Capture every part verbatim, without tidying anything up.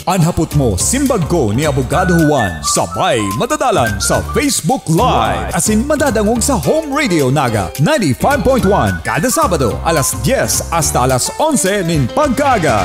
An Hapot Mo, Simbag Ko ni Abogado Juan, sabay madadalan sa Facebook Live, asin madadangog sa Home Radio Naga ninety-five point one kada Sabado, alas dyes hasta alas onse nin pagkaaga.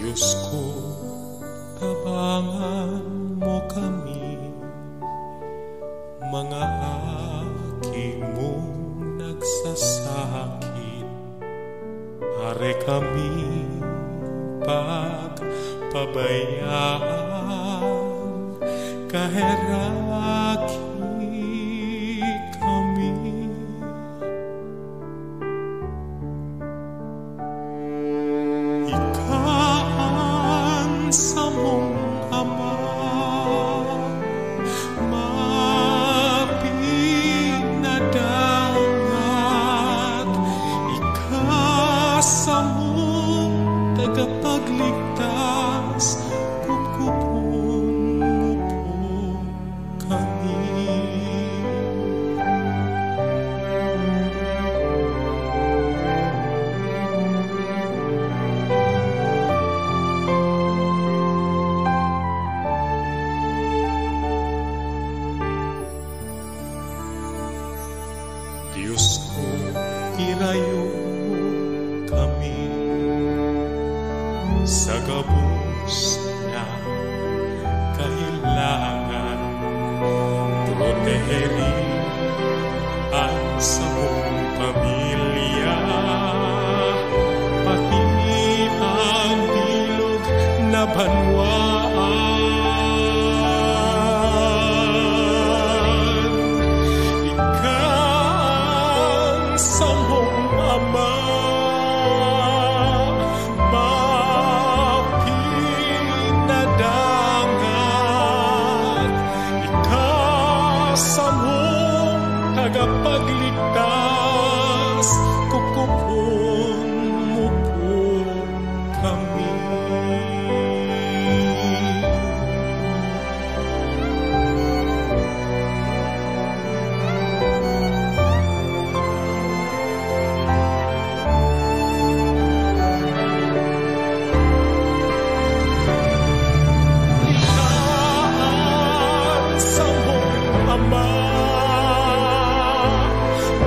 Diyos ko, tabangan mo kami, mga aki mong nagsasakit. Are kami pagpabayaan, kaheraki kami. Ika an samong Ama, mapinadangat. Ika samong tagapagligtas, kupkupon mo po kami. Diyos ko, irayo mo kami sa gabos na kailangan. Proteheri an samong pamilya, pati an bilog na banwaan. Ika an samong Ama, mapinadangat. Ika samong tagapagligtas, kupkupon mo po kami. Ika an samong Ama,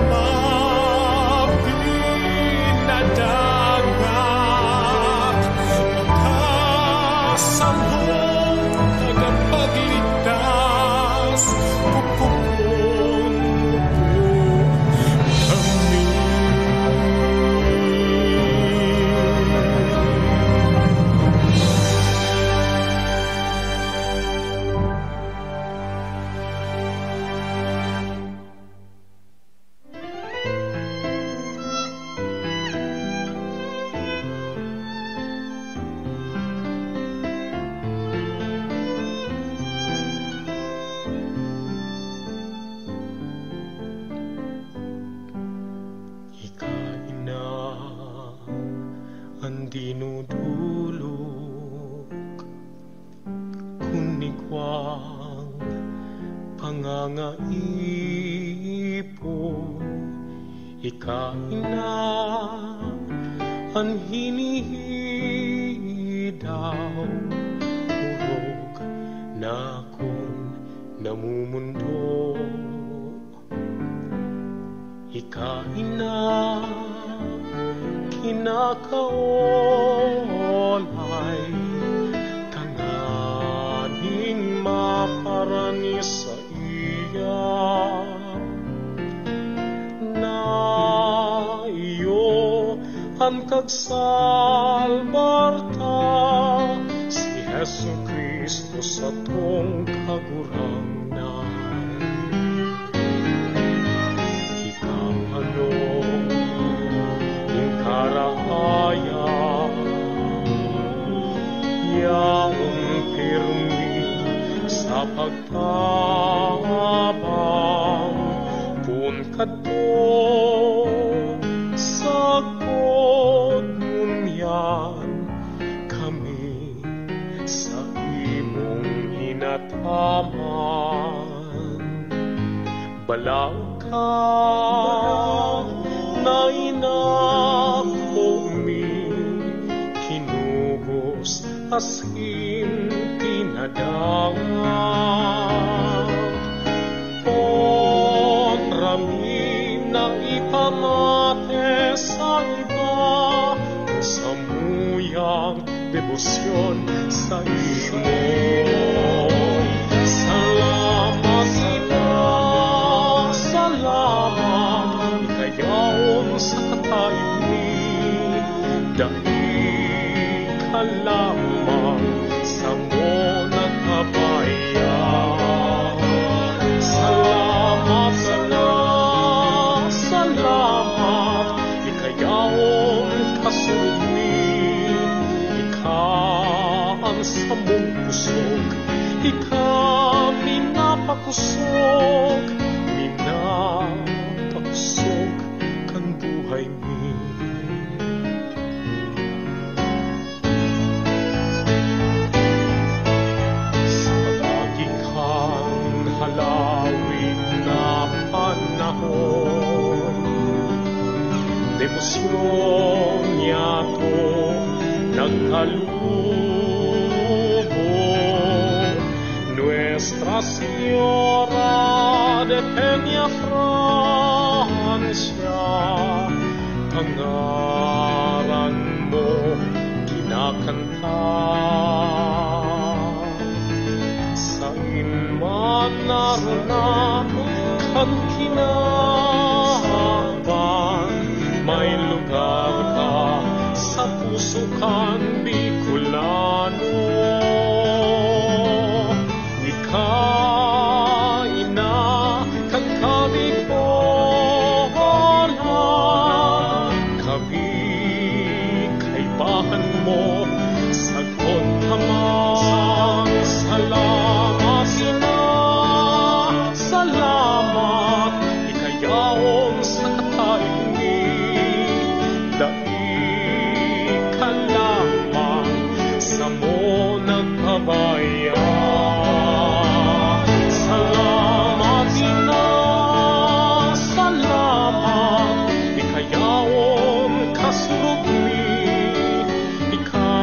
mapinadangat. Ika samong tagapagligtas, kupkupon mo po kami. Ika, Ina, an dinudolok kun igwang pangangaipo. Ika, Ina, an hinihidaw, orog na kun namumundo. Ika, Ina, kinakaolay tanganing maparani saiya, na iyo an Kagsalbar ta, si Jesu-Cristo satong Kagurangnan, ikaw ano ning karahayan, yaon pirmi sa pagtabang, kun kadto sagkod ngunyan kami saimong inataman. Balaog ka na inako mi, kinugos asin pinadangat. Kontra mi na ipamate sa iba ang samuyang debosyon saimo. Salamat, salamat, salamat, ikayaon sa katayon mi. Dai ka lamang samo nagpapahiya. Salamat, salamat, salamat, ikayaon kasurog mi. Ika an samong kusog, ika minapakusog, minapakusog kan buhay mi. Sa lagi kan halawig na panahon, debosyon niyato nagkalubog. Nuestra Señora de Peña Francia, pangaran mo kinakanta. Sain man narana kan kinaban, may lugar ka sa puso kan Bicolano. Ika ina kan Kabikolan, kami kaibahan mo sagkod pa man. Salamat, ina, salamat, ikayaon sa katayon mi. Dai ka lamang samo nagpapahiya. Salamat, ina, salamat, ikayaon kasurog mi. Ika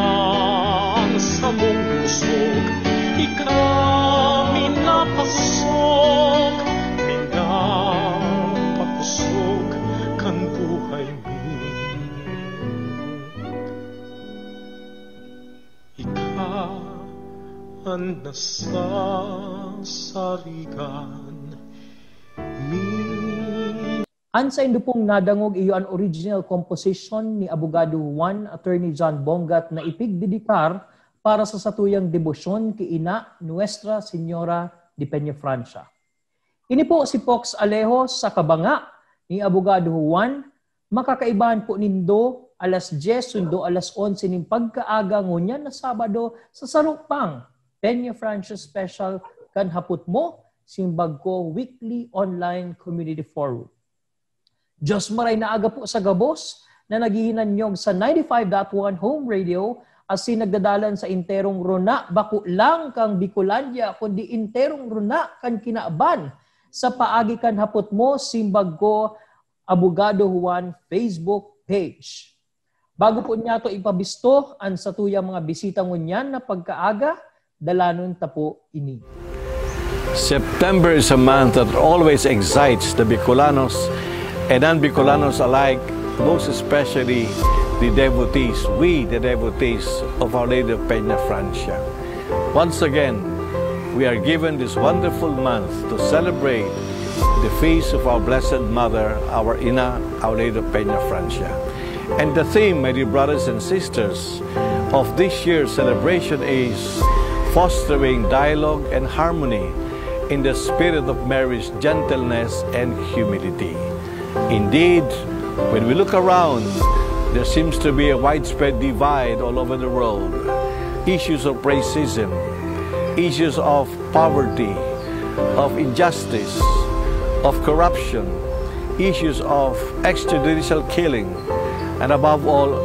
an samong kusog, ika minapakusog, minapakusog kan buhay mi. Ika an nasasarigan mi. An saindo pong nadangog, iyo an original composition ni Abogado Juan, Attorney John Bongat, na ipigdedikar para sa satuyang debosyon ki Ina Nuestra Señora de Peñafrancia. Ini po si Pox Alejo sa kabanga ni Abogado Juan. Makakaibahan po nindo, alas dyes sundo alas onse nin pagkaaga ngunyan na Sabado, sa saro pang Peñafrancia Special kan Hapot Mo, Simbag Ko Weekly Online Community Forum. Diyos maray na aga po sa gabos na naghihinanyog sa ninety-five dot one Home Radio, asin nagdadalan sa enterong rona, bako lang kan Bicolandia, kundi enterong rona kan kinaban. Sa paagi kan Hapot Mo, Simbag Ko, Abogado Juan Facebook page. Bago po niyato ipabisto an satuyang mga bisita ngunyan na pagkaaga, dalanon ta po ini. September is a month that always excites the Bicolanos and non-Bicolanos alike, most especially the devotees, we, the devotees of Our Lady of Peñafrancia. Once again, we are given this wonderful month to celebrate the feast of our Blessed Mother, our Ina, Our Lady of Peñafrancia. And the theme, my dear brothers and sisters, of this year's celebration is fostering dialogue and harmony in the spirit of Mary's gentleness and humility. Indeed, when we look around, there seems to be a widespread divide all over the world. Issues of racism, issues of poverty, of injustice, of corruption, issues of extrajudicial killing, and above all,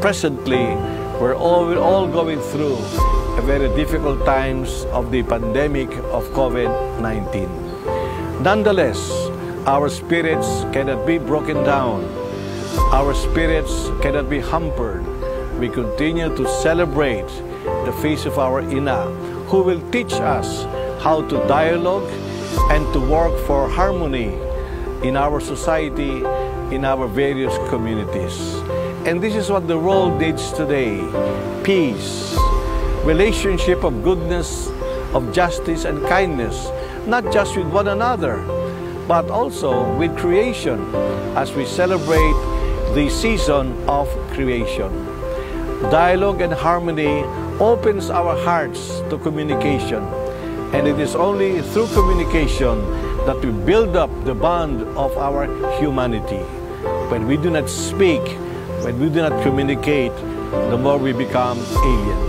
presently, we're all, we're all going through a very difficult times of the pandemic of COVID nineteen. Nonetheless, our spirits cannot be broken down. Our spirits cannot be hampered. We continue to celebrate the feast of our Ina, who will teach us how to dialogue and to work for harmony in our society, in our various communities. And this is what the world needs today: peace, relationship of goodness, of justice and kindness, not just with one another, but also with creation as we celebrate the season of creation. Dialogue and harmony opens our hearts to communication, and it is only through communication that we build up the bond of our humanity. When we do not speak, when we do not communicate, the more we become alien.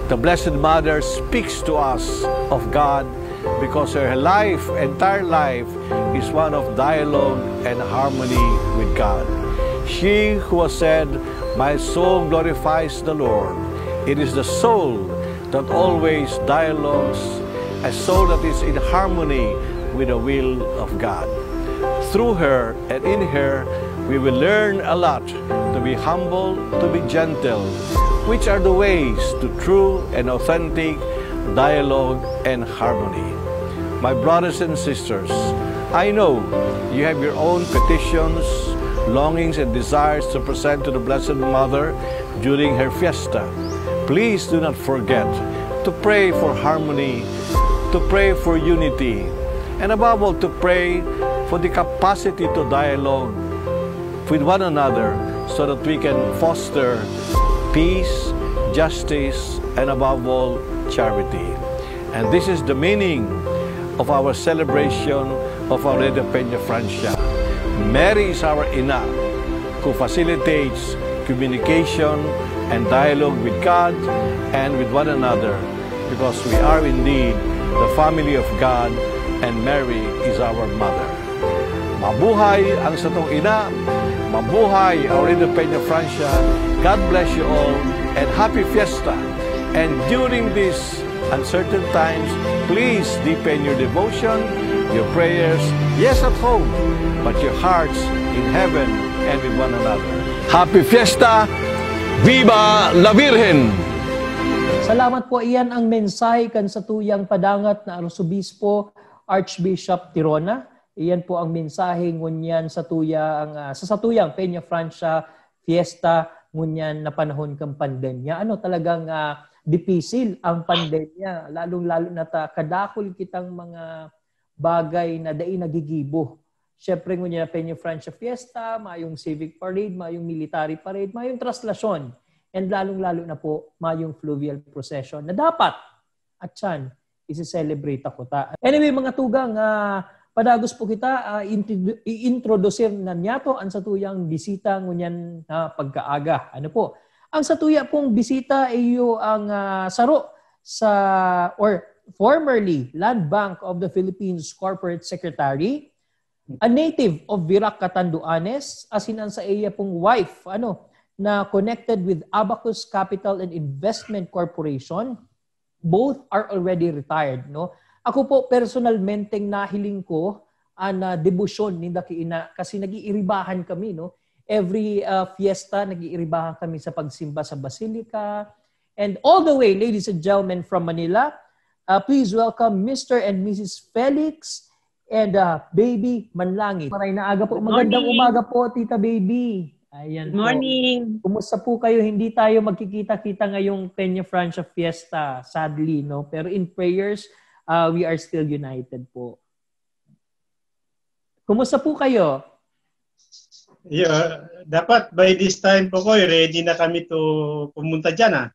The Blessed Mother speaks to us of God because her life, entire life, is one of dialogue and harmony with God. She who has said, "My soul glorifies the Lord." It is the soul that always dialogues, a soul that is in harmony with the will of God. Through her and in her, we will learn a lot to be humble, to be gentle, which are the ways to true and authentic dialogue and harmony. My brothers and sisters, I know you have your own petitions, longings, and desires to present to the Blessed Mother during her fiesta. Please do not forget to pray for harmony, to pray for unity, and above all, to pray for the capacity to dialogue with one another so that we can foster peace, justice, and above all, charity. And this is the meaning of our celebration of Our Lady of Peña Francia. Mary is our Ina, who facilitates communication and dialogue with God and with one another, because we are indeed the family of God, and Mary is our mother. Mabuhay ang satong Ina! Mabuhay Our Lady of Peña Francia! God bless you all, and happy fiesta! And during these uncertain times, please deepen your devotion, your prayers, yes, at home, but your hearts in heaven and with one another. Happy Fiesta! Viva la Virgen! Salamat po. Iyan ang mensahe kan satuyang padangat na Arsobispo, Archbishop Tirona. Iyan po ang mensahe ngunyan satuyang, ah, sa satuyang Peña Francia Fiesta ngunyan na panahon kan pandemya. Ano, talagang, ah, dipisil ang pandemya, lalong-lalo na ta kadakul kitang mga bagay na dai nagigibo. Siyempre, ngunyan Peña Francia Fiesta, mayong civic parade, mayong military parade, mayong traslasyon, and lalong-lalo na po, mayong fluvial procession na dapat, at siyan, isi-celebrate ako ta. Anyway, mga tugang, ah, padagos po kita, ah, introdu- i-introducir na niyato ang satuyang bisita ngunyan na pagkaaga. Ano po? Ang satuya pong bisita iyo ang, ah, saro sa, or formerly, Land Bank of the Philippines Corporate Secretary, a native of Virac, Catanduanes, asin ang sa iya pong wife, ano, na connected with Abacus Capital and Investment Corporation. Both are already retired, no? Ako po, personalmente, nahiling ko ang, ah, debosyon ninda ki Ina kasi nag-iiribahan kami, no? Every, ah, fiesta, nag-iiribahan kami sa pagsimba sa Basilica. And all the way, ladies and gentlemen, from Manila, ah, please welcome Mister and Missus Felix and, ah, Baby Manlangit. Maray na aga po. Good Magandang morning. Umaga po, Tita Baby. Ayan Good po. Morning. Kumusta po kayo? Hindi tayo magkikita-kita ngayong Peña Francia Fiesta, sadly, no? Pero in prayers, ah, we are still united po. Kumusta po kayo? Yeah, dapat by this time po ko, ready na kami to pumunta dyan, ah.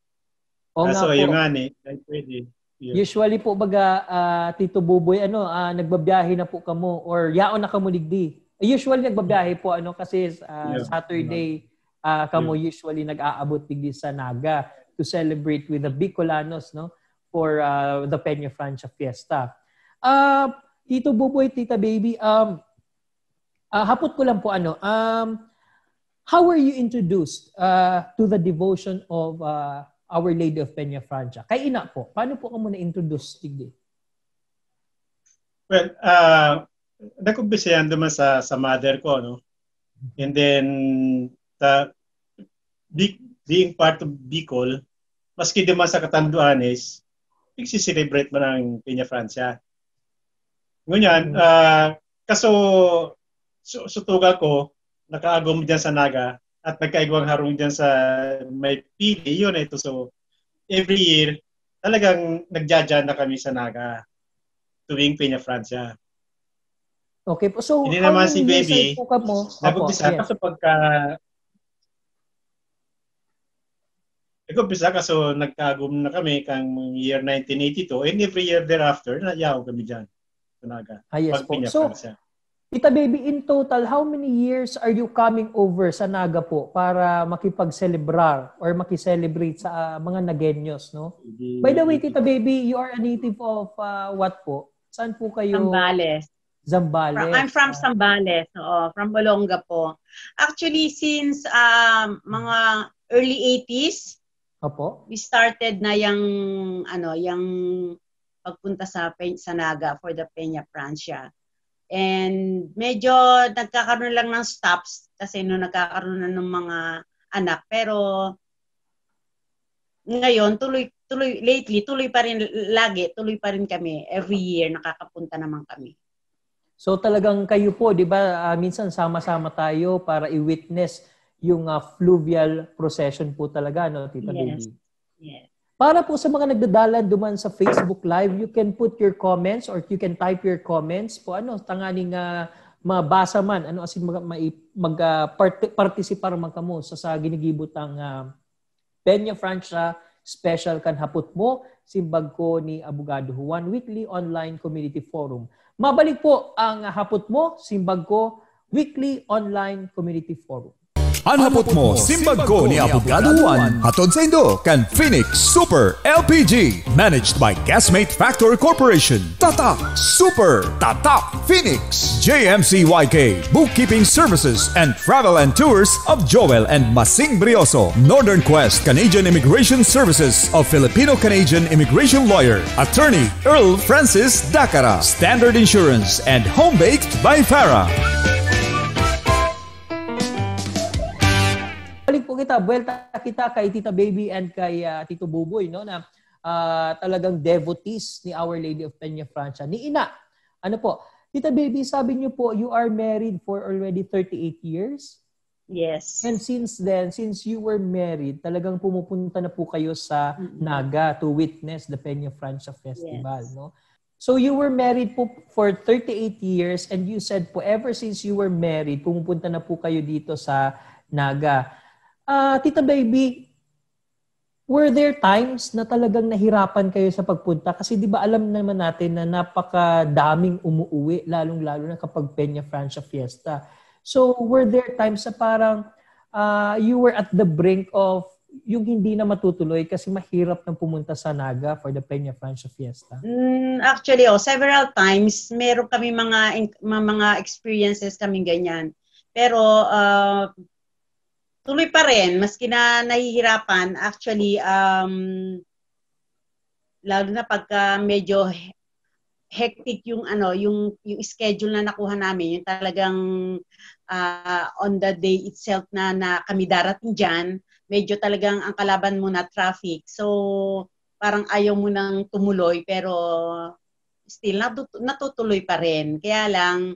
Oo nga Kaso po. yung nga ni, ay pwede. Yun. Usually po, baga, ah, Tito Buboy, ano, ah, nagbabiyahe na po kamo or yaon na kamo digdi? Usually nagbabiyahe po, ano, kasi ah, Yeah. Saturday ah, kamo usually nag-aabot digdi sa Naga to celebrate with the Bicolanos, no, for ah, the Peña Francia Fiesta. Ah, Tito Buboy, Tita Baby, um, ah, hapot ko lang po, ano, um, how were you introduced uh, to the devotion of uh, Our Lady of Peña Francia? Kay ina po, paano po kamo na-introduce digdi? Well, uh, nag-umpisa yan naman sa, sa mother ko, no? And then, sa, be- being part of Bicol, maski naman sa katanduan is, nagsiselebrate man ang Peña Francia. Ngunyan, Mm. ah, kaso, su- sutuga ko, nakaagom dyan sa Naga, at nagkaigwang harong dyan sa may pili, yun ito. So, every year, talagang nagjajan na kami sa Naga tuwing Peña Francia. Okay po. So, Hindi how naman many si years Baby, na po kamo? Opo, Nag-umpisa, yes. kaso pagka, nag-umpisa, kaso nagkagum na kami kang year nineteen eighty-two, and every year thereafter, nayaw kami dyan. Sa Naga. Ah, yes Pag po. Peña So, Francia. Tita Baby, in total, how many years are you coming over sa Naga po para makipag-celebrar or makiselebrate sa ah, mga Nagueños, no? By the way, Tita Baby, you are a native of ah, what po? Saan po kayo? Zambales. Zambales. From, I'm from Ah, Zambales. Oo, from Olonga po. Actually, since um, mga early eighties, Opo. we started na yung ano, yung pagpunta sa Pe- sa Naga for the Peña Francia. And medyo nagkakaroon lang ng stops kasi nung nagkakaroon na ng mga anak, pero ngayon tuloy tuloy lately tuloy pa rin, lagi tuloy pa rin kami, every year nakakapunta naman kami. So talagang kayo po, 'di ba, ah, minsan sama-sama tayo para i-witness yung ah, fluvial procession po talaga, no, Tita Yes. Baby? Yes. Para po sa mga nagdadalan duman sa Facebook Live, you can put your comments or you can type your comments po, ano, tanganing ah, mabasa man, ano, asin mag, mai- mag ah, parte- partisipar man kamo sa, sa ginigibo tang ah, Peña Francia special kan Hapot Mo, Simbag Ko ni Abogado Juan Weekly Online Community Forum. Mabalik po ang Hapot Mo, Simbag Ko Weekly Online Community Forum. An Hapot Mo, Simbag Ko ni Abogado Juan, hatod saindo kan Phoenix Super L P G, managed by Gasmate Factor Corporation. Tatak Super, Tatak Phoenix, J M C Y K, Bookkeeping Services and Travel and Tours of Joel and Masing Brioso, Northern Quest Canadian Immigration Services of Filipino-Canadian Immigration Lawyer, Attorney Earl Francis Dacara, Standard Insurance and Home Baked by Farah. Balik po kita, buwelta kita kay Tita Baby and kay ah, Tito Buboy, no, na ah, talagang devotees ni Our Lady of Peña Francia. Ni Ina, ano po, Tita Baby, sabi niyo po, you are married for already thirty-eight years? Yes. And since then, since you were married, talagang pumupunta na po kayo sa Mm-mm. Naga to witness the Peña Francia Festival, Yes. no? So you were married po for thirty-eight years and you said po, ever since you were married, pumupunta na po kayo dito sa Naga. Ah, Tita Baby, were there times na talagang nahirapan kayo sa pagpunta? Kasi 'di ba alam naman natin na napakadaming umuuwi, lalong-lalo na kapag Peña Francia Fiesta. So were there times na parang ah, you were at the brink of yung hindi na matutuloy kasi mahirap nang pumunta sa Naga for the Peña Francia Fiesta? Mm, actually, oh, several times meron kami mga in- ma- mga experiences kaming ganyan. Pero ah, tuloy pa rin, maski na nahihirapan, actually, um, lalo na pagka medyo he- hectic yung ano, yung yung schedule na nakuha namin, yung talagang ah, on the day itself na na kami darating diyan, medyo talagang ang kalaban mo na traffic. So parang ayaw mo nang tumuloy, pero still natu- natutuloy pa rin. Kaya lang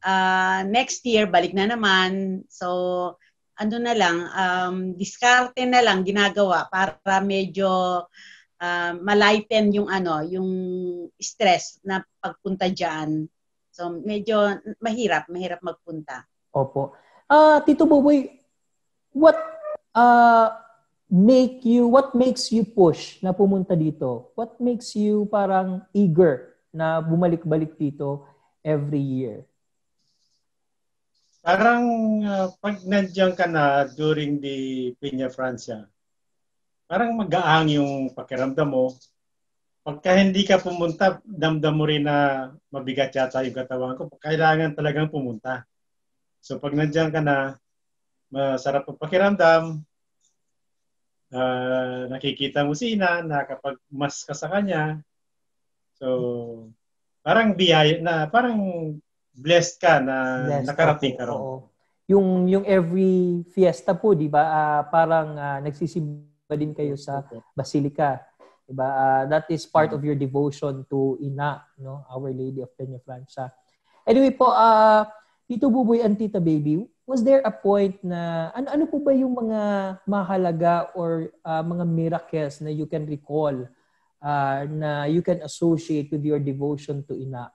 ah, next year balik na naman. So ano na lang, um, diskarte na lang ginagawa para medyo ah, ma-lighten yung ano, yung stress na pagpunta diyan. So medyo mahirap, mahirap magpunta. Opo. Ah, Tito Buboy, what ah, make you, what makes you push na pumunta dito? What makes you parang eager na bumalik-balik dito every year? Parang uh, pag nandiyan ka na during the Peña Francia, parang magaang yung pakiramdam mo. Pagka hindi ka pumunta, damdam mo rin na mabigat yata yung katawan ko. Kailangan talagang pumunta. So pag nandiyan ka na, masarap ang pakiramdam, uh, nakikita mo si ina, nakapagmas ka sa kanya. So, parang biyaya na, parang blessed ka na blessed nakarating ka ron. Yung, yung every fiesta po, di ba, uh, parang uh, nagsisimba din kayo sa Basilica. Di ba? Uh, that is part of your devotion to Ina, no? Our Lady of Peña Francia. Anyway po, uh, Tito Buboy and Tita Baby, was there a point na, ano, ano po ba yung mga mahalaga or uh, mga miracles na you can recall uh, na you can associate with your devotion to Ina?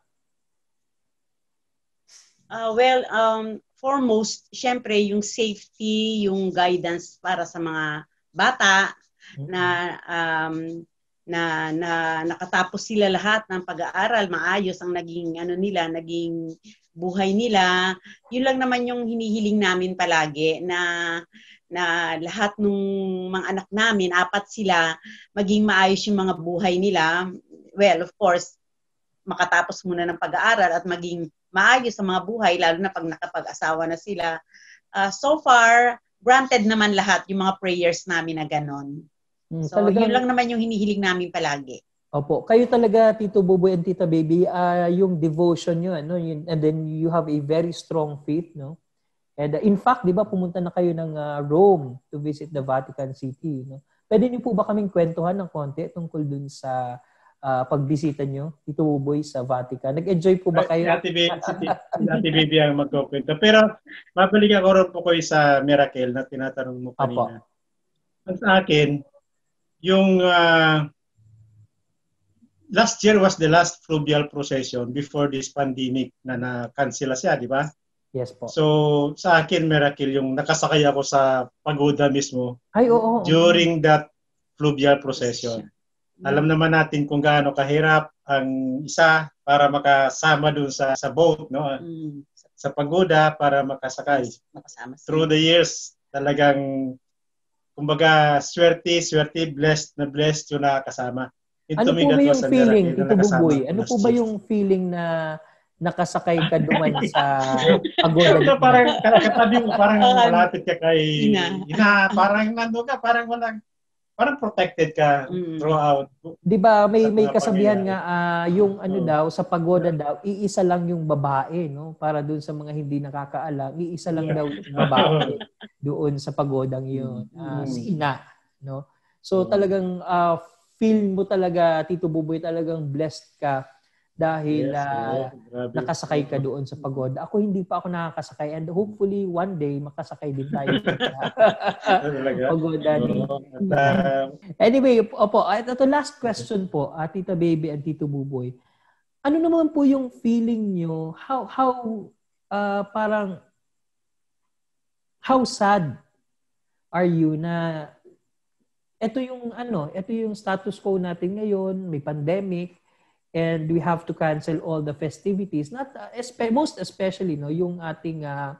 Uh, well, um, foremost, syempre, yung safety, yung guidance para sa mga bata mm-hmm. na um, na, na nakatapos sila lahat ng pag-aaral, maayos ang naging ano nila, naging buhay nila. Yun lang naman yung hinihiling namin palagi na na lahat ng mga anak namin, apat sila, maging maayos yung mga buhay nila. Well, of course, makatapos muna ng pag-aaral at maging maayos ang mga buhay, lalo na pag nakapag-asawa na sila. Uh, so far, granted naman lahat yung mga prayers namin na ganon. Mm, so, talagang, yun lang naman yung hinihiling namin palagi. Opo. Kayo talaga, Tito Buboy and Tita Baby, uh, yung devotion nyo, ano, yun, and then you have a very strong faith, no? And uh, in fact, di ba, pumunta na kayo ng uh, Rome to visit the Vatican City, no? Pwede niyo po ba kaming kwentuhan ng konti tungkol dun sa uh, pagbisita nyo, Tito Buboy, sa Vatican? Nag-enjoy po ba kayo? Si Ate Baby, si Ate Baby ang magkukwento. Pero mabalik ako rin po ko sa miracle na tinatanong mo kanina. Opo. Ang sa akin, yung uh, last year was the last fluvial procession before this pandemic na na-cancel siya, di ba? Yes po. So, sa akin, miracle yung nakasakay ako sa pagoda mismo. Ay, oo. During that fluvial procession. Mm. Alam naman natin kung gaano kahirap ang isa para makasama doon sa, sa boat, no? Mm. Sa pagoda para makasakay. Makasama. Through the years, talagang kumbaga, swerte, swerte, blessed na blessed yung nakakasama. Ano po ba yung feeling, Tito Buboy? Ano po ba yung feeling na nakasakay ka duman sa pagoda? Parang katabi mo, parang malapit ka kay ina. Ina, parang nando ka, parang walang, parang protected ka mm. throughout. Di ba may may kasabihan nga uh, yung ano oh. daw sa pagoda daw iisa lang yung babae no para doon sa mga hindi nakakaalam iisa lang yeah. daw yung babae doon sa pagodang yun mm. uh, si ina no so mm. talagang uh, feel mo talaga Tito Buboy talagang blessed ka dahil yes, uh, nakasakay ka doon sa pagoda. Ako hindi pa ako nakakasakay and hopefully one day makasakay din tayo sa pagoda ni. Uh, anyway, opo, ito last question po, uh, Tita Baby and Tito Buboy. Ano naman po yung feeling nyo? How how uh, parang how sad are you na ito yung ano, ito yung status quo natin ngayon, may pandemic, and we have to cancel all the festivities. Not uh, espe- most especially no, yung ating uh,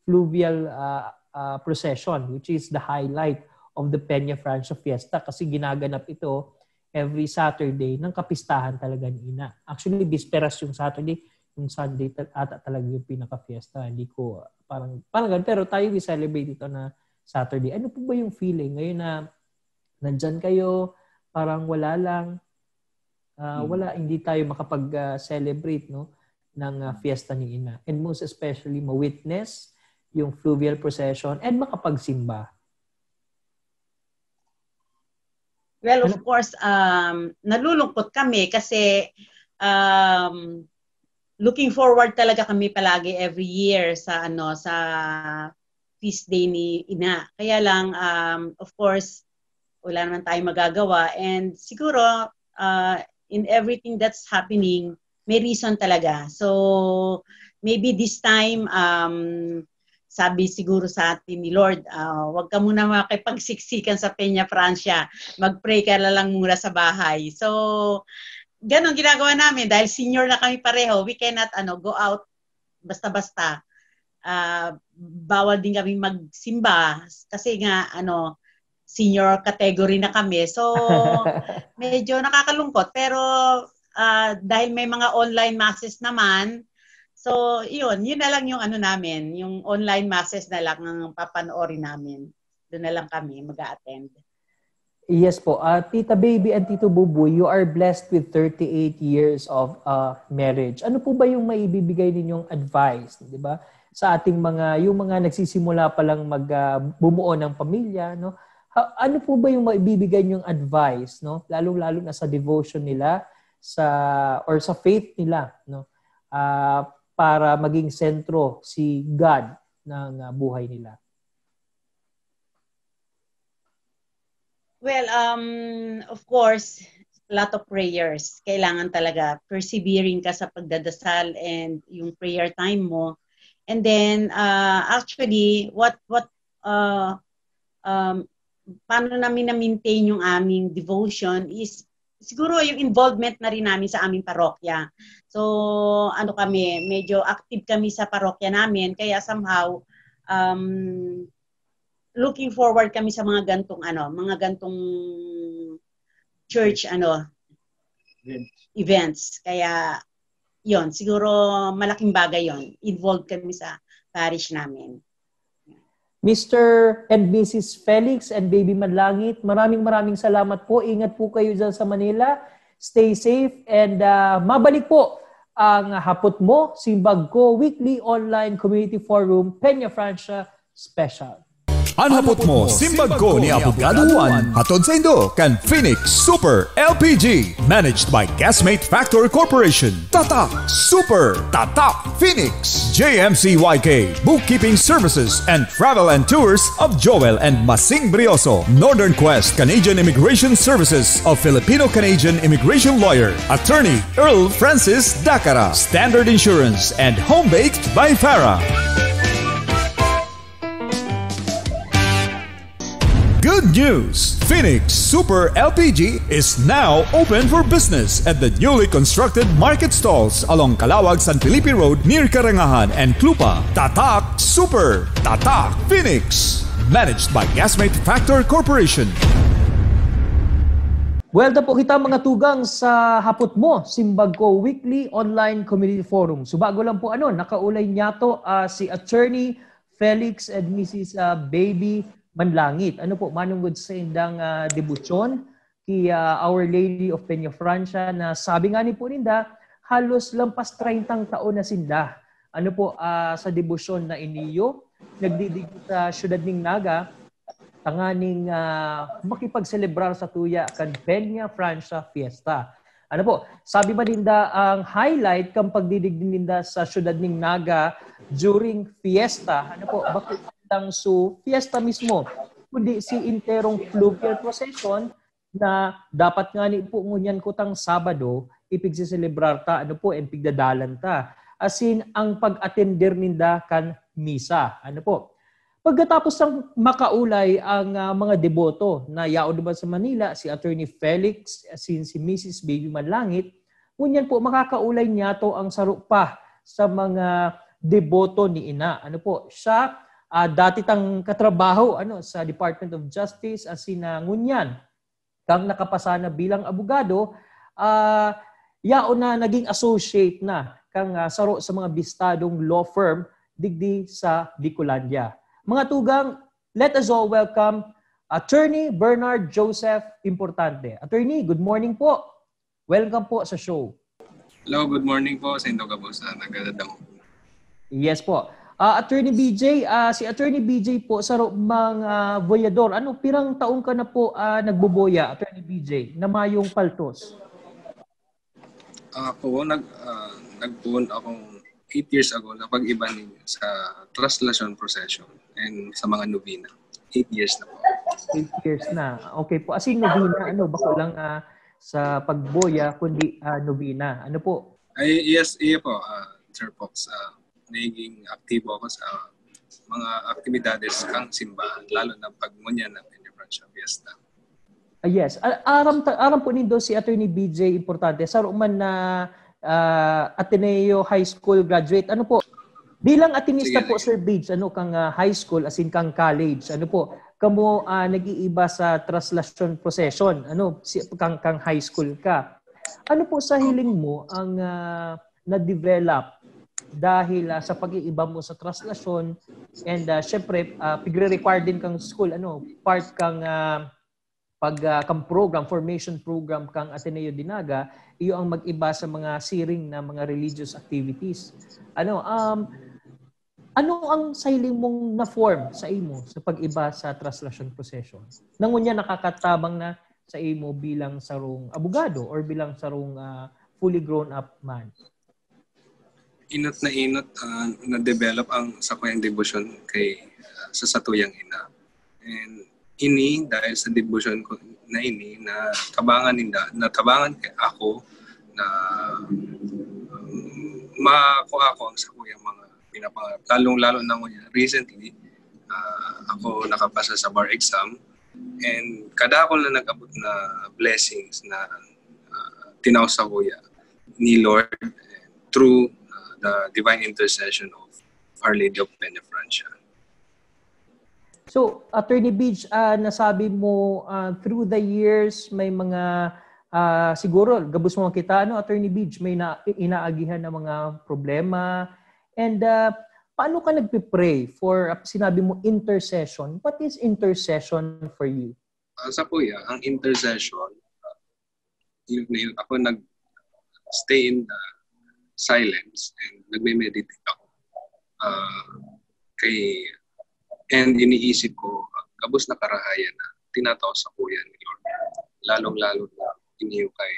fluvial uh, uh, procession, which is the highlight of the Peña Francia Fiesta kasi ginaganap ito every Saturday ng kapistahan talaga ni Ina. Actually, bisperas yung Saturday, yung Sunday ata talaga yung pinaka-fiesta. Hindi ko parang parang ganun. Pero tayo we celebrate ito na Saturday. Ano po ba yung feeling ngayon na nandyan kayo, parang wala lang, uh, wala, hindi tayo makapag-celebrate no, ng uh, fiesta ni Ina. And most especially, ma-witness yung fluvial procession and makapagsimba. Well, of course, um, nalulungkot kami kasi um, looking forward talaga kami palagi every year sa ano sa feast day ni Ina. Kaya lang, um, of course, wala naman tayong magagawa. And siguro, uh, in everything that's happening, may reason talaga. So, maybe this time, um, sabi siguro sa atin ni Lord, ah, "Huwag ka muna makipagsiksikan sa Peña Francia. Mag-pray ka na lang muna sa bahay." So, ganun ginagawa namin. Dahil senior na kami pareho, we cannot, ano, go out basta-basta. Ah, bawal din kami magsimba kasi nga, ano, senior category na kami. So, medyo nakakalungkot. Pero, ah, dahil may mga online masses naman, so, yun, yun na lang yung ano namin, yung online masses na lang ang papanoorin namin. Doon na lang kami mag-a-attend. Yes po. Ah, Tita Baby and Tito Buboy, you are blessed with thirty-eight years of uh, marriage. Ano po ba yung maibibigay ninyong advice, di ba? Sa ating mga, yung mga nagsisimula pa lang mag, ah, bumuo ng pamilya, no? Ha- ano po ba yung maibibigay ninyong advice, no? Lalong-lalo na sa devotion nila sa or sa faith nila, no? Ah, para maging sentro si God ng ah, buhay nila. Well, um, of course, a lot of prayers. Kailangan talaga persevering ka sa pagdadasal and yung prayer time mo. And then, uh, actually, what what uh, um, paano namin na-maintain yung aming devotion is siguro yung involvement na rin namin sa aming parokya. So, ano kami, medyo active kami sa parokya namin, kaya somehow, um, looking forward kami sa mga gantong ano, mga gantong church ano events. Kaya yon, siguro malaking bagay yon. Involved kami sa parish namin. Mister and Missus Felix and Baby Manlangit, maraming maraming salamat po. Ingat po kayo dyan sa Manila. Stay safe and uh, mabalik po ang Hapot Mo, Simbag Ko, weekly online community forum, Peña Francia Special. An Hapot Mo, Simbag Ko ni Abogado Juan, hatod sa indo kan Phoenix Super L P G, managed by Gasmate Factor Corporation. Tatak Super, Tatak Phoenix, J M C Y K, Bookkeeping Services and Travel and Tours of Joel and Masing Brioso, Northern Quest Canadian Immigration Services of Filipino-Canadian Immigration Lawyer, Attorney Earl Francis Dacara, Standard Insurance and Home Baked by Farah. Good news! Phoenix Super L P G is now open for business at the newly constructed market stalls along Calawag San Felipe Road near Karangahan and Clupa. Tatak Super! Tatak Phoenix! Managed by Gasmate Factor Corporation. Welcome po kita mga tugang sa Hapot Mo, Simbag Ko Weekly Online Community Forum. So bago lang po ano, nakaulay niyato uh, si Attorney Felix and Missus Uh, Baby Manlangit. Ano po, manunggod sa indang uh, debosyon ki uh, Our Lady of Peña Francia na sabi nga ni po ninda, halos lampas treyntang taon na sinda. Ano po, uh, sa debosyon na iniyo, nagdidigdi sa siyudad ning Naga, tanganing uh, makipagselebrar sa tuya kan Peña Francia Fiesta. Ano po, sabi ba ninda ang highlight kan pagdidigdi ninda sa siyudad ning Naga during fiesta? Ano po, bakit lang so fiesta mismo, kundi si interong fluvial procession na dapat nga ni po ngunyan kutang Sabado, ipigsiselebrar ta, ano po, and pigdadalan ta. Asin ang pag-atender ninda kan misa. Ano po? Pagkatapos ng makaulay ang uh, mga deboto na yaon naman sa Manila, si Attorney Felix, asin si Missus Baby Manlangit, ngunyan po makakaulay niyato ang saro pa sa mga deboto ni Ina. Ano po? Siya, uh, dati tang katrabaho ano sa Department of Justice, asin uh, ngunyan kang nakapasa na bilang abogado, uh, yaon na naging associate na kang uh, saro sa mga bistadong law firm digdi sa Bicolandia. Mga tugang, let us all welcome Attorney Bernard Joseph Importante. Attorney, good morning po. Welcome po sa show. Hello, good morning po sa indo gabos na nagdadangog. Yes po. Uh, Attorney B J, uh, si Attorney B J po sa mga uh, boyador. Ano, pirang taon ka na po uh, nagboboya, Attorney B J, na mayong paltos? Ako, nag, uh, nagpuon akong eight years ago na pag-iba ninyo sa translation procession and sa mga novena. Eight years na po. Eight years na. Okay po. As in, novena, ano, bako lang uh, sa pagboya, kundi uh, novena. Ano po? Ay, yes, iya po, uh, Sir Fox. Uh, nagiging aktibo ako sa mga aktibidades kan simbahan, lalo na pag ngunyan na Peñafrancia Fiesta. Ah, yes. A-, aram ta-, aram po nindo si Attorney B J, importante. Saro man na, ah, Ateneo High School graduate. Ano po? Bilang Atenista Sige, po, sige. Sir Bidge, ano, kang, ah, high school, as in kang college, ano po, kamo, ah, nag-iiba sa traslasyon procession, ano, si, kang, kang high school ka. Ano po sa hiling mo ang, ah, na-develop dahil, ah, sa pag-iiba mo sa traslasyon and, ah, syempre, ah, pigre-require din kang school, ano, part kang, ah, pag, ah, kang program, formation program kang Ateneo de Naga, iyo ang mag-iba sa mga siring na mga religious activities. Ano, um, ano ang sa hiling mong na-form sa imo sa pag-iba sa traslasyon procession? Na ngunyan nakakatabang na sa imo bilang sarong abogado or bilang sarong, ah, fully grown up man? Inot na inot, ah, na-develop ang sakuyang debosyon kay, ah, sa satuyang ina. And ini, dahil sa debosyon ko na ini, natabangan ninda, natabangan kay ako na, um, makuha ko ang sakuyang mga pinapangarap. Lalong-lalo na ngunyan, recently, ah, ako nakapasa sa bar exam. And kadakol na nag-abot na blessings na, ah, tinao sakuya ni Lord through, ah, the divine intercession of Our Lady of Peñafrancia. So, Attorney Bidge, ah, nasabi mo, ah, through the years, may mga, ah, siguro, gabos mo makita, ano, Attorney Bidge, may na, inaagihan na mga problema. And, ah, paano ka nagpe-pray for, ah, sinabi mo, intercession? What is intercession for you? Ah, sa kuya, ang intercession, ah, yun na yun. Ako nag-stay in the silence and nagme-meditate ako. Ah, kay, and iniisip ko, ah, gabos na karahayan na tinatao sakuya ni Lord. Lalong-lalo na iniyo kay,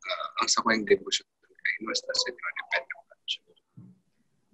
ah, ang sakuyang debosyon kay Nuestra Señora de Peñafrancia.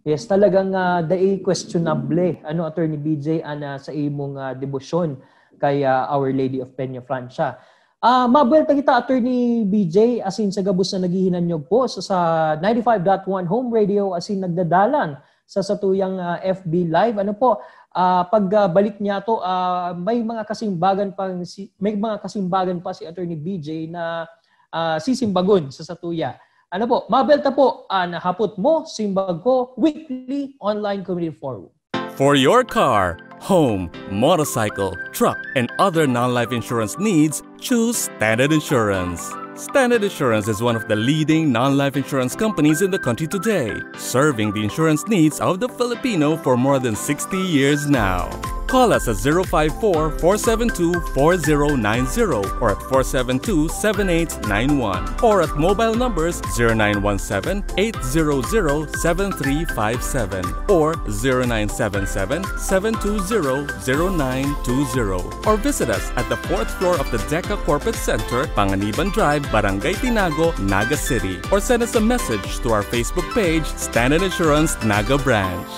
Yes, talagang, ah, dai questionable, ano, Attorney B J, an, ah, sa imong, ah, debosyon kay, ah, Our Lady of Peñafrancia. Ah, mabuwelta kita, Attorney B J, asin sa gabos na naghihinanyog po sa, sa ninety-five dot one Home Radio, asin nagdadalan sa satuyang, ah, F B Live. Ano po, ah, pag, ah, balik niya to, ah, may mga kasimbagan pang si, may mga kasimbagan pa si Attorney B J na, ah, sisimbagon sa satuya. Ano po, mabuwelta po an Hapot Mo, Simbag Ko, weekly online community forum. For your car, home, motorcycle, truck, and other non-life insurance needs, choose Standard Insurance. Standard Insurance is one of the leading non-life insurance companies in the country today, serving the insurance needs of the Filipino for more than sixty years now. Call us at zero five four, four seven two, four zero nine zero or at four seven two, seven eight nine one, or at mobile numbers zero nine one seven, eight zero zero, seven three five seven or zero nine seven seven, seven two zero, zero nine two zero, or visit us at the fourth floor of the DECA Corporate Center, Panganiban Drive, Barangay Tinago, Naga City, or send us a message to our Facebook page, Standard Insurance Naga Branch.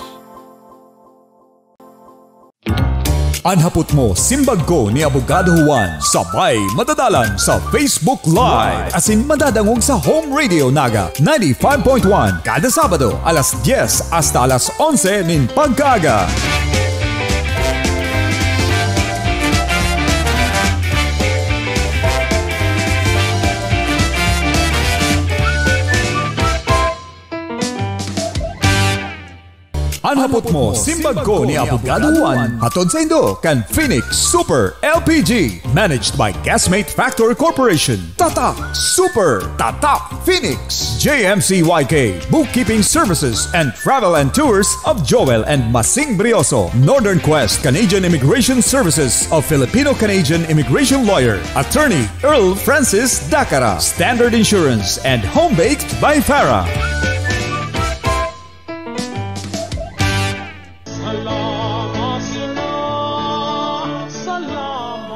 An Hapot Mo, Simbag Ko ni Abogado Juan, sabay madadalan sa Facebook Live, asin madadangog sa Home Radio Naga, ninety-five point one, kada Sabado, alas dyes hasta alas onse nin pagkaaga. An Hapot Mo, Simbag Ko ni Abogado Juan, hatod saindo kan Phoenix Super L P G, managed by Gasmate Factor Corporation. Tatak Super, Tatak Phoenix, J M C Y K, Bookkeeping Services and Travel and Tours of Joel and Masing Brioso, Northern Quest Canadian Immigration Services of Filipino-Canadian Immigration Lawyer, Attorney Earl Francis Dacara, Standard Insurance, and Home Baked by Farah.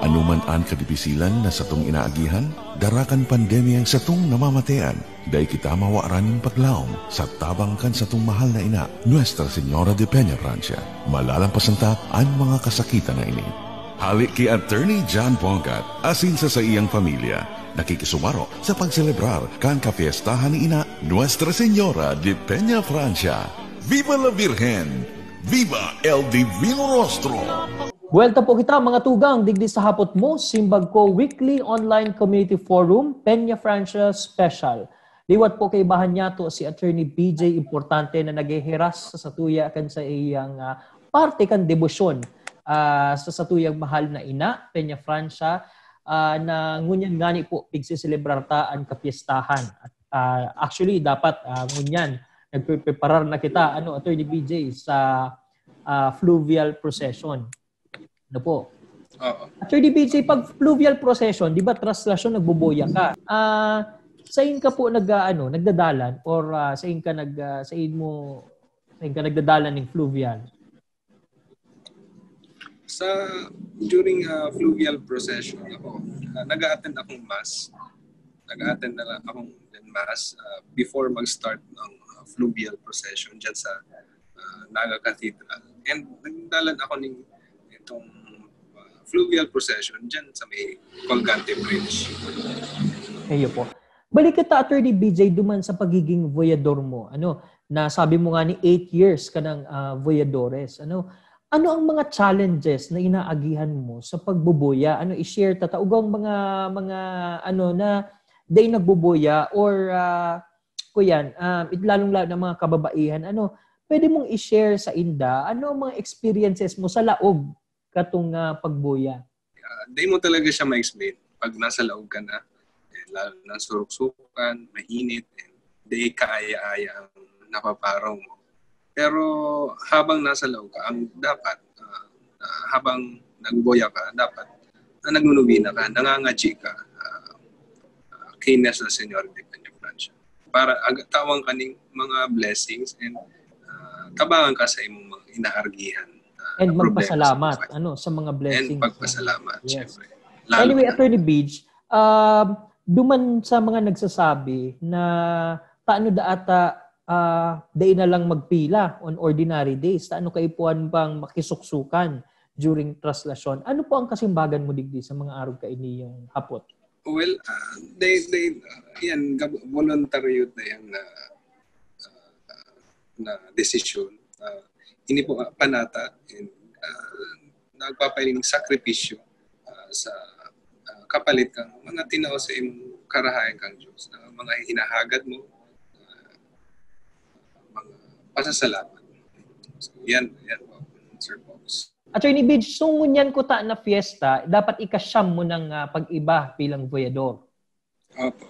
Ano man an kadipisilan na satong inaagihan, dara kan pandemyang satong namamatean, dai kita mawaran nin paglaom sa tabang kan satong mahal na ina, Nuestra Señora de Peñafrancia. Malalampasan ta an mga kasakitan na ini. Hale ki Attorney John Bongat asin sa saiyang pamilya, nakikisumaro sa pagselebrar kan kapiestahan ni ina, Nuestra Señora de Peñafrancia. Viva la Virgen! Viva el Divino Rostro! Buwelta po kita, mga tugang, digdi sa Hapot Mo, Simbag Ko Weekly Online Community Forum, Peña Francia Special. Liwat po kaibahan niyato si Attorney B J Importante na nagheheras sa satuya kan sa iyang ah, parte kan debosyon ah, sa satuyang mahal na ina, Peña Francia, ah, na ngunyan ngani po pigseselebrar ta an kapyestahan. At, ah, actually, dapat ah, ngunyan nagpreparar na kita, ano, Attorney B J, sa ah, fluvial procession. Ano po? Oo. Attorney B J, pag fluvial procession, di ba, traslasyon, nagboboya ka? Ah, sain ka po nag ah, ano, nagdadalan or ah, sain ka nag ah, sain mo sain ka nagdadalan ng fluvial? Sa during uh, fluvial procession ako, uh, nag-attend akong mass. Nag-attend na lang akong mass uh, before mag-start ng uh, fluvial procession dyan sa uh, Naga Cathedral. And nagdalan ako ng itong uh, fluvial procession dyan sa may Colgante Bridge. Iyo po. Balik kita, Attorney B J, duman sa pagiging voyador mo. Ano, na sabi mo nga ni eight years ka ng ah, voyadores. Ano, ano ang mga challenges na inaagihan mo sa pagboboya? Ano, i-share ta ta ugang mga mga ano na day nagboboya or ah, kuyan, um, it lalong lalo ng mga kababaihan. Ano, pwede mong i-share sa inda ano ang mga experiences mo sa laog katong ah, pagboya? Ah, di mo talaga siya ma-explain pag nasa laog ka na. Eh, lalo na suruksukan, mainit, and di kaaya-aya ang napaparaw mo. Pero habang nasa laog ka, ang dapat, ah, ah, habang nagboya ka, dapat na nagnunubina ka, nangangadyi ka, ah, ah, kay Nuestra Señora de Peña Francia. Para ag- tawang ka ning mga blessings and ah, tabangan ka sa imong mga inaargihan. ah, And na problema sa magpasalamat buhay. Ano, sa mga And blessings. pagpasalamat, Yes. syempre. Lalo Anyway, na- Attorney Beach, um, duman sa mga nagsasabi na taano da ata ah, dai na lang magpila on ordinary days, taano kaipuhan pang makisuksukan during traslasyon. Ano po ang kasimbagan mo digdi sa mga arog kainiyong hapot? Well, ah, they, they, ah, yan, gab- voluntaryo na yan na, ah, na desisyon. Ah, ini po ah, panata and ah, nagpapahiling sakripisyo ah, sa ah, kapalit kang mga tinao sa imong karahayan kang Diyos, na mga hinahagad mo, ah, mga pasasalamat. So, yan, yan po, Sir Box. Attorney Beach, so ngunyan kuta na fiesta, dapat ikasyam mo ng ah, pag-iba bilang voyador. Opo.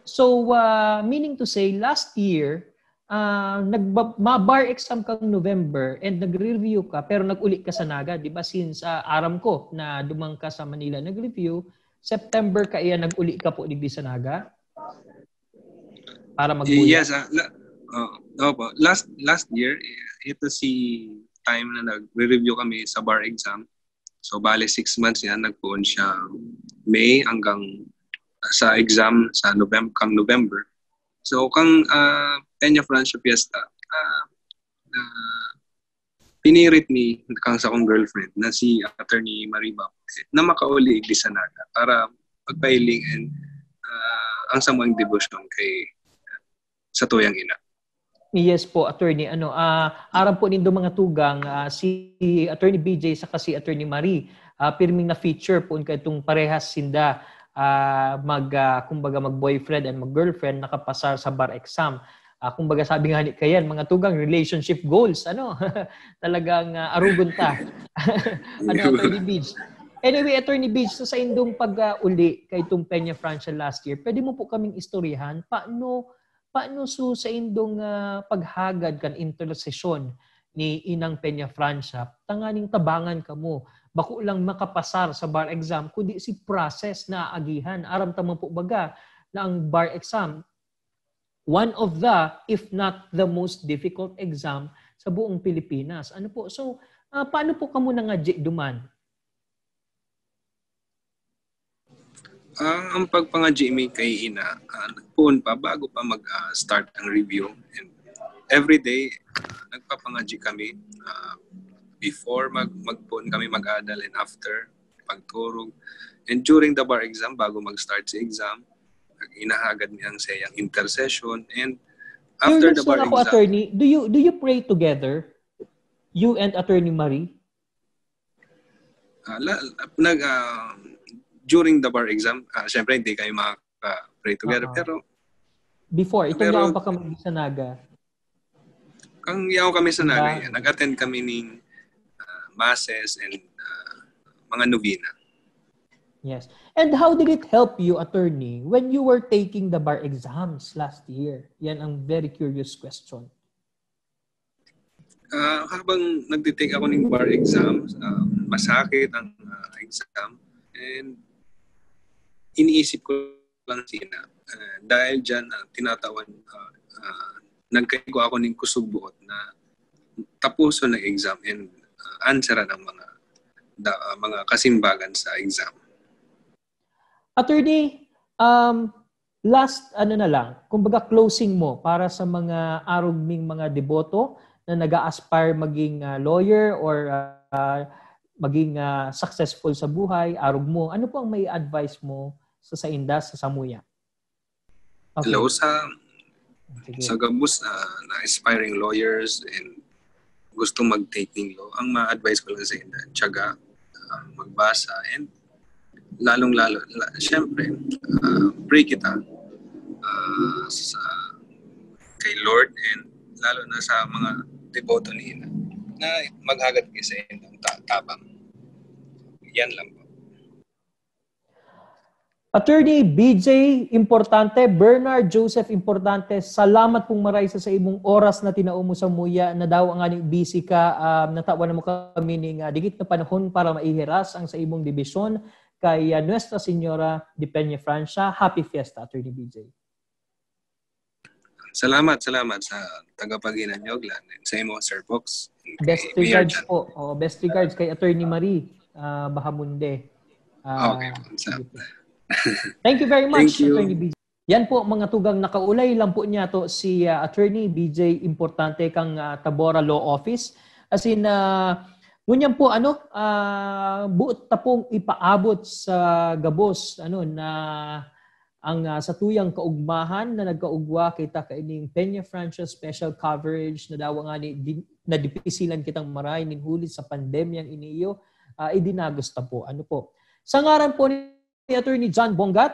So, ah, meaning to say, last year, ah, nagba- ma-bar exam kang November and nag-review ka, pero nag-uli ka sa Naga, di ba? Since ah, aram ko na duman ka sa Manila nag-review, September ka iya nag-uli ka po digdi sa Naga para magbuya. Yes, ah, la- oh, opo. Last last year, ito si time na nag-review kami sa bar exam. So, bale six months yan, nagpoon siya May hanggang sa exam sa November, kang November. So, kang ah, Peña Francia Fiesta, ah, na pinirit mi kang sa kong girlfriend na si Attorney Marie Baptist na makauli di sa Naga para magpahiling and ah, ang samang debosyon kay sa tuyang ina. Yes po, attorney. Ano, ah, aram po nindo mga tugang, ah, si Attorney B J saka si Attorney Marie, ah, pirming na-feature po kaitong parehas sinda ah, mag ah, kumbaga mag-boyfriend and mag-girlfriend, nakapasar sa bar exam. Ah, kumbaga sabi nga ni Kayan, mga tugang, relationship goals, ano? Talagang ah, arugon ta. Ano, Attorney Beach? Anyway, Attorney Beach, sa saindong pag-uli kaitong Peña Francia last year, pwede mo po kaming istoryahan paano paano su saindong ah, paghagad kan intersesyon ni Inang Peña Francia tanganing tabangan kamo, bako lang makapasar sa bar exam kundi si process na aagihan. Aram ta man po baga na ang bar exam, one of the, if not the most difficult exam sa buong Pilipinas. Ano po? So, ah, paano po kamo nangadyi duman? Ah, ang pagpangadyi mi kay ina, ah, nagpoon pa bago pa mag ah, start ang review. And every day, ah, nagpapangadyi kami ah, before mag magpoon kami mag-adal and after pagturog. And during the bar exam, bago mag-start si exam, nag-inahagad niya ang sayang intercession and After after the bar ako, exam, attorney, do you do you pray together? You and Attorney Marie? Ah, la, nag, ah, during the bar exam, ah, syempre hindi kami makaka-pray together, Aha. Pero Before, itong Pero- yaon pa kami sa Naga. Kang yaon kami sa Naga, Diba? Nag-attend kami ning ah, masses and ah, mga novena. Yes. And how did it help you, attorney, when you were taking the bar exams last year? Yan ang very curious question. Ah, habang nagtitake ako ng bar exam, ah, masakit ang ah, exam, and iniisip ko lang sina. Ah, dahil dyan, ah, tinatawan, ah, ah, nagkaigwa ako ng kusog buot na tapuson ng exam and ah, answeran ang mga da, ah, mga kasimbagan sa exam. Attorney, um, last, ano na lang, kumbaga closing mo para sa mga arog ming mga deboto na nag-a-aspire maging ah, lawyer or ah, maging ah, successful sa buhay, arog mo, ano po ang may advice mo sa sainda sa samuya? Okay. Hello, sa Sige. Sa gabos na, na aspiring lawyers and gusto mag-take ng law, ang ma-advise ko lang sa inyo, tiyaga, ah, magbasa, and lalong-lalo, la, syempre, ah, pray kita ah, sa kay Lord, and lalo na sa mga deboto niya na maghagad kayo sa inyong ta- tabang. Yan lang po. Attorney B J Importante, Bernard Joseph Importante, salamat pong maray sa, sa imong oras na tinao mo samuya. Nadawa nga ni busy ka, um, natawan mo kami ning ah, digit na panahon para maihiras ang sa imong dibisyon kay ah, Nuestra Señora de Peña Francia. Happy Fiesta, Attorney B J. Salamat, salamat sa tagapaghinanyog, la, sa imo, Sir Fox. Best Kay Mayor regards Jan. po. Oh, best regards kay Attorney Marie ah, Bahamonde. Ah, Okay, sa- sige po. Thank you very much, Thank you. Attorney B J. Yan po, mga tugang, nakaulay lang po niya to si ah, Attorney B J Importante kang ah, Tabora Law Office. As in, ah, ngunyan po, ano, ah, buot ta pong ipaabot sa gabos, ano, na ang ah, satuyang kaugmahan na nagkaugwa kita kaining Peña Francia Special Coverage, nadawa nga ni, di, nadipisilan kitang maray nin huli sa pandemyang iniyo, ah, idinagos ta po. Ano po? Sa ngaran po ni Attorney John Bongat,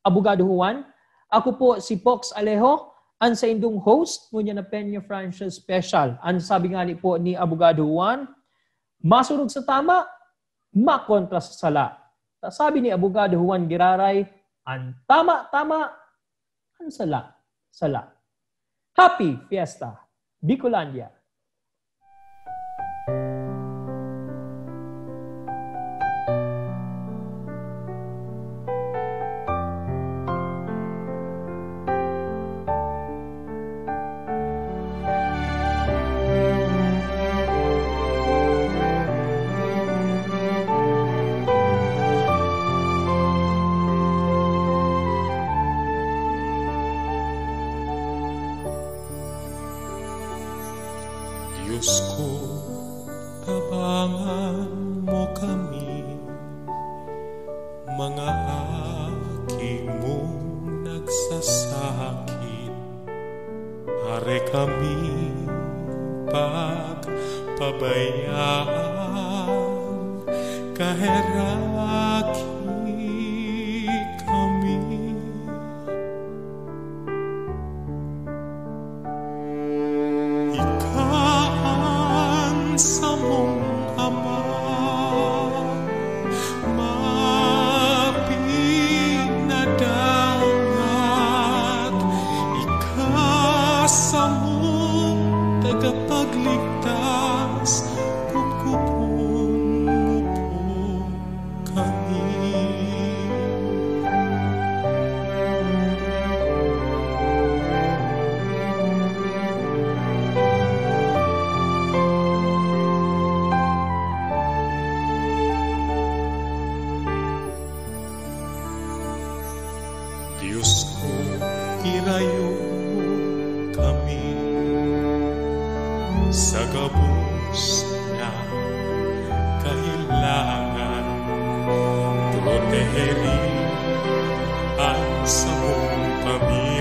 Abogado Juan, ako po si Fox Alejo, ang saindong host ngunyan na Peña Francia Special. Ang sabi nga ni po ni Abogado Juan, masurog sa tama, makontra sa sala. Sa sabi ni Abogado Juan Giraray, ang tama, tama, ang sala, sala. Happy Fiesta, Bicolandia! Diyos ko, tabangan mo kami, mga aki mong nagsasakit. Are kami pagpabayaan, kaheraki kami. Ika an samong Ama, mapinadangat. Ika samong tagapagligtas, kupkupon mo po kami. Diyos ko, irayo kami sa gabos na kailangan. Proteheri an samong pamilya.